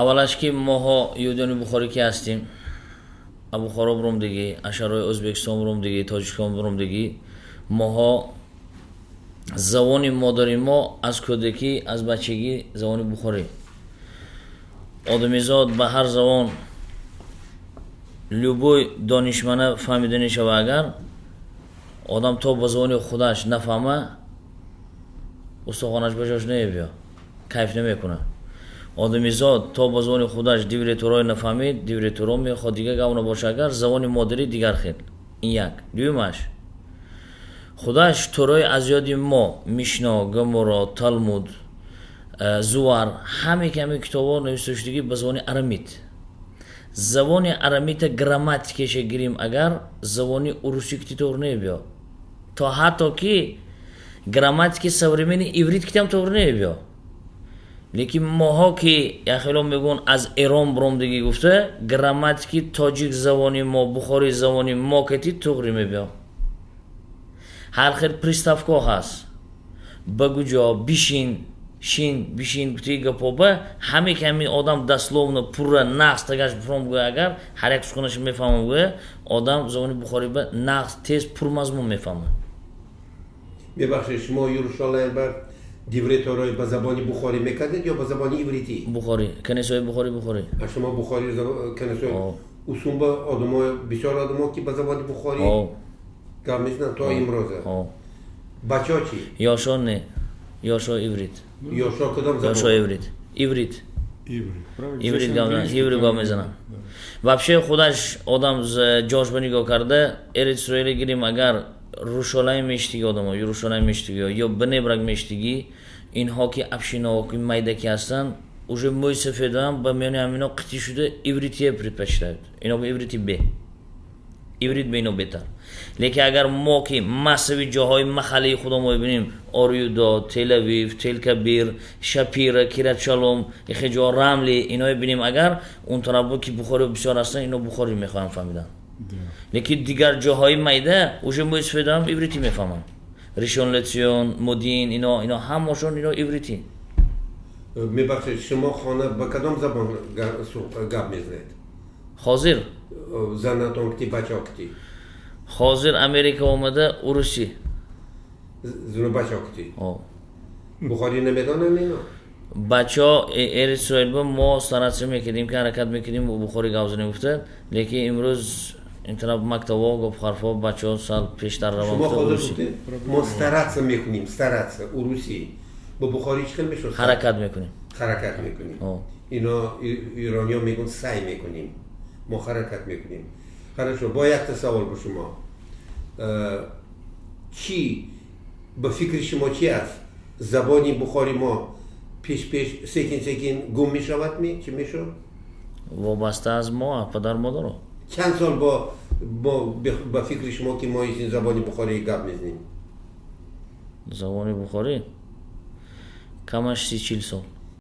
Аввалаш, ки моҳо юдони бухорӣ ки ҳастем, Бухоро бурумдагӣ, ашарои Ӯзбекистон бурумдагӣ, Тоҷикистон бурумдагӣ, моҳо забони модари мо аз кӯдакӣ, аз бачагӣ забони бухорӣ. Одамизод ба ҳар забон любой донишмана фаҳмида мешава. Агар одам то ба забони худаш нафаҳма, устохонаш ба ҷош намебиё, кайф намекунад. Одамизод то ба забони худаш дивре Торой нафаҳмид, дивре Торо мехоҳад, дигар гап набоша. Агар забони модарӣ дигар хел, ин як. Дуюмаш, худаш Торои аз ёди мо, Мишно, Гаморо, Талмуд, Зуар, ҳаме ки ҳамин китобҳо навишта шудагӣ ба забони арамит. Забони арамита грамматикаша гирим агар, забони урусӣ кити тоғри намебиё, то ҳатто ки грамматики современный иврит китам тоғри намебиё. Лекин моҳо ки яхело мегӯн, аз Эрон буромдагӣ гуфта, грамматики тоҷик забони мо, бухори забони мо кати туғри мебиё. Ҳар хел приставка ҳаст, ба гуҷо бишин, шин, бишин гуфтаи гапоба, ҳаме ки ҳамин одам дословно, пурра, нағз тагаш бифром гӯя, агар ҳар як суханаша мефаҳмам гӯя, одам забони бухорӣ ба нағз, тез, пурмазмун мефаҳмад. Мебахшед, шумо Юрушалаим ба дивре Торой ба забони бухорӣ мекардед ё ба забони ивритӣ? Бухорӣ, канисои бухорӣ, бухорӣ. Шумо бухорӣ канисои усумба одамо, бисёр одамо ки ба забони бухорӣ гап мезананд то имрӯза. Бачаҳо чӣ? Ёшо не, ёшо иврит. Ёшо кадом забон? Ёшо иврит, иврит. Иврит иврит гап мезанам. Вообще худаш одам ҷош ба нигоҳ карда, Эрец Исроила гирим агар, Рушолаим мештиги одамо, Юрушолаим мештиги ё Бнебрак мештиги, инҳо ки общинаҳо ки майда ки ҳастанд, уже мӯи сафедам ба миёни ҳамино қитӣ шуда, ивритие предпочитают. Ино ба иврити бе, иврит ба ино беҳтар. Лекин агар мо ки массави ҷоҳои махаллии худо мо бибинем, Ориюдо, Телавив, Телкабир, Шапира, Кирятшалом, ихе ҷо, Рамли, иное бинем агар, он тарафо ки бухорио бисёр ҳастанд, ино бухори мехоҳанд фаҳмидан. Лекин дигар ҷоҳои майда уже мӯи сафедам ивритӣ мефаҳманд. Ришон Лецион, Модин, ино ҳамашон ино ивритӣ. Мебахшед, шумо хона ба кадом забон гап мезанед? Ҳозир? Занатон кити, бачаҳо кити. Ҳозир Америка омада, урусӣ. Зуну бачаҳо кити бухорӣ намедонанд ино? Бачаҳо Эрисроилба мо стараться мекардем ки ҳаракат мекардем, бухорӣ гап занем гуфта, лекин имрӯз ин тараф мактабҳо, гап ҳарфҳо, бачаҳо сал пештар раванд. Шумо ҳозир гуфтед, мо стараться мекунем, стараться урусӣ, бо бухорӣ чӣ хел мешуд? Ҳаракат мекунем. Ҳаракат мекунем. Ино ирониё мегӯн, сай мекунем, мо ҳаракат мекунем. Хорошо, бо якта савол ба шумо. Чӣ ба фикри шумо, чи аст, забони бухори мо пеш пеш, секин секин гум мешавад ми, чӣ мешавад? Вобаста аз мо, падар модаро. Чанд сол бо ба фикри шумо ки мо ин забони бухорӣ гап мезанем? Забони бухорӣ камаш 30-40 сол.